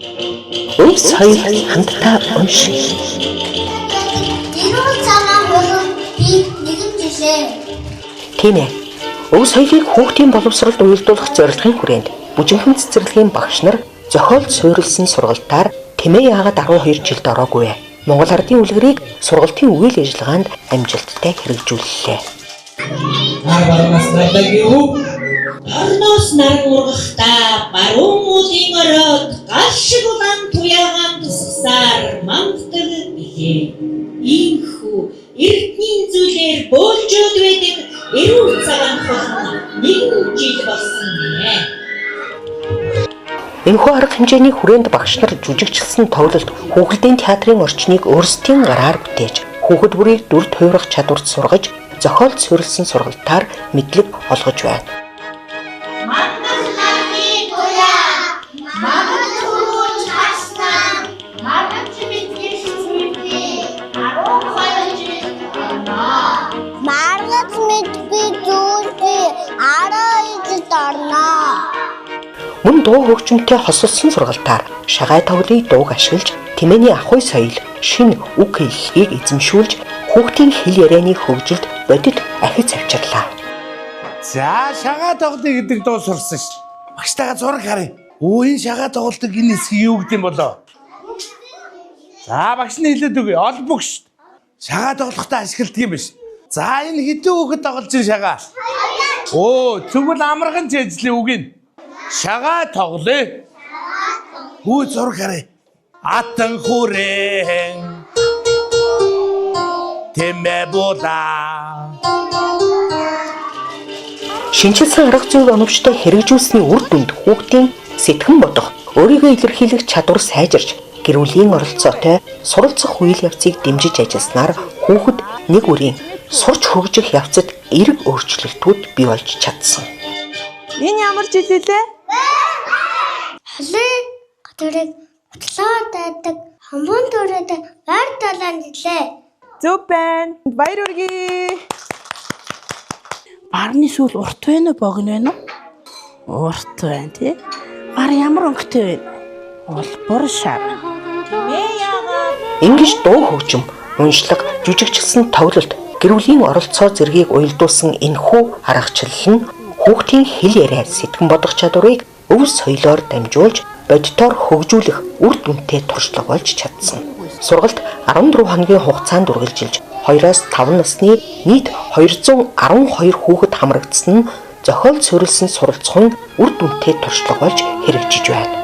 Өв соёл хамтдаа уншия. Эрүүл санаа болон би нэгэн жилээ. Тийм ээ. Өв соёлыг хүүхдийн боловсролд уялдуулах зорилгын хүрээнд Бүжинхэн цэцэрлэгийн багш нар зохиол суурилсан сургалтаар Тэмээ яагаад 12 жилд ороогүй вэ? Монгол ардын үлгэрийг сургалтын үйл ажиллагаанд амжилттай хэрэгжүүллээ. Нар баруунаас нарлагийн үг. Орноос наран ургахдаа баруун уулын оройд гал шиг улаан туяагаан тусгасаар манддаг билээ. Иймхүү эрдний зүйлээр бөөлжөөд байдаг эрүүл цагаан хулан нэгэн жил болсон гинэ. Энэхүү арга хэмжээний хүрээнд багш нар жүжигчилсэн тоглолт хүүхэлдэйн театрын орчныг өөрсдийн гараар бүтээж, хүүхэд бүрийг дүр тойрох чадварт сургаж, зохиолд суурилсан сургалтаар мэдлэг олгож байна. Мандал нарны туяа. Мандал түрүүн хаснаа. Мандал мэдгий сүртэй. 12 жил орно. Маргац мэдгүй зүйлтэй 12 жил орно. Мөн дуу хөгжмөнтэй хосолсон сургалтаар шагай тоглыг дууг ашиглаж Тэмээний ахуй соёл, шинэ үг хэллэгийг эзэмшүүлж хүүхдийн хэл ярианы хөгжилд бодит ахиц авчирлаа. За, шагаа тоглоё гэдэг дуу сурсан ш. Багштайгаа зураг харъя. Өө, энэ шагаа тоглодог энэ хэсгийг юу гэдэг юм болоо? За, багш нь хэлээд өгье. Олбог ш. Шагаа тоглохдоо ашигладаг юм биш. За, энэ хэдэн хүүхэд тоглож ин шагаа? Өө, тэгвэл амархан чэйжлээ үг нь. Шагаа тоглоё. Хүү, зураг харъя. Атан хүрээн. Тэмээ булаа. Шинэчилсэн арга зүйг оновчтой хэрэгжүүлсний үр дүнд хүүхдийн сэтгэн бодох, өөрийгөө илэрхийлэх чадвар сайжирч, гэр бүлийн оролцоотой суралцах үйл явцыг дэмжиж ажилласнаар хүүхэд нэг бүрийн сурч хөгжих явцад эерэг өөрчлөлтүүд бий болж чадсан. Энэ ямар жил билээ? Холын газрыг утлаа дайдаг хамбун төрөд байр талаан жилээ. Зөв байна. Баяр хүргэе. Барны сүүл урт байна уу, богино байна уу? Урт байна тий. Бар ямар өнгөтэй вэ? Улбар шар. Ингэж дуу хөгжим, уншлага, жүжигчилсэн тоглолт, гэр бүлийн оролцоо зэргийг уялдуулсан энэхүү аргачлал нь хүүхдийн хэл яриа, сэтгэн бодох чадварыг өв соёлоор дамжуулж бодитоор хөгжүүлэх үр дүнтэй туршлага болж чадсан. Сургалт 14 хоногийн хугацаанд үргэлжилж 2-оос 5 насны нийт 212 хүүхэд хамрагдсан нь зохиол суурилсан суралцахын үр дүнтэй туршлага болж хэрэгжиж байна.